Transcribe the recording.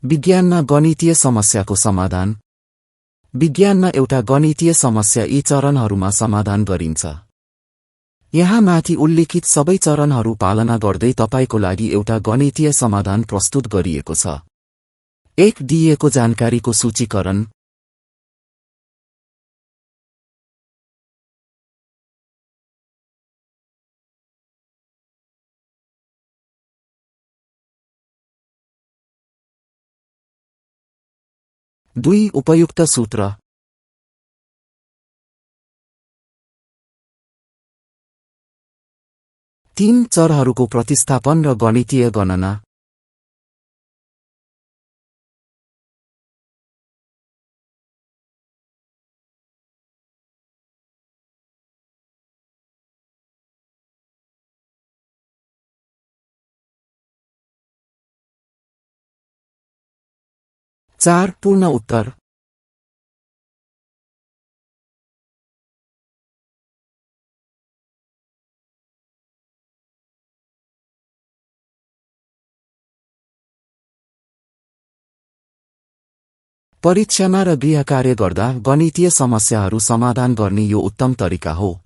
विज्ञानमा गणितीय समस्याको समाधान। विज्ञानमा एउटा गणितीय समस्या यी चरणहरूमा समाधान गरिन्छ। यहाँ माथि उल्लिखित सबै चरणहरू पालना गर्दै तपाईको लागि एउटा गणितीय समाधान प्रस्तुत गरिएको छ। 1. दिइएको जानकारीको सूचीकरण। दुई. उपयुक्त सूत्र। 3. चरहरूको प्रतिस्थापन र गणितीय गणना। 4. पूर्ण उत्तर। 'परीक्षामा र गृहकार्य गर्दा गणितीय समस्याहरू समाधान गर्ने यो उत्तम तरिका हो।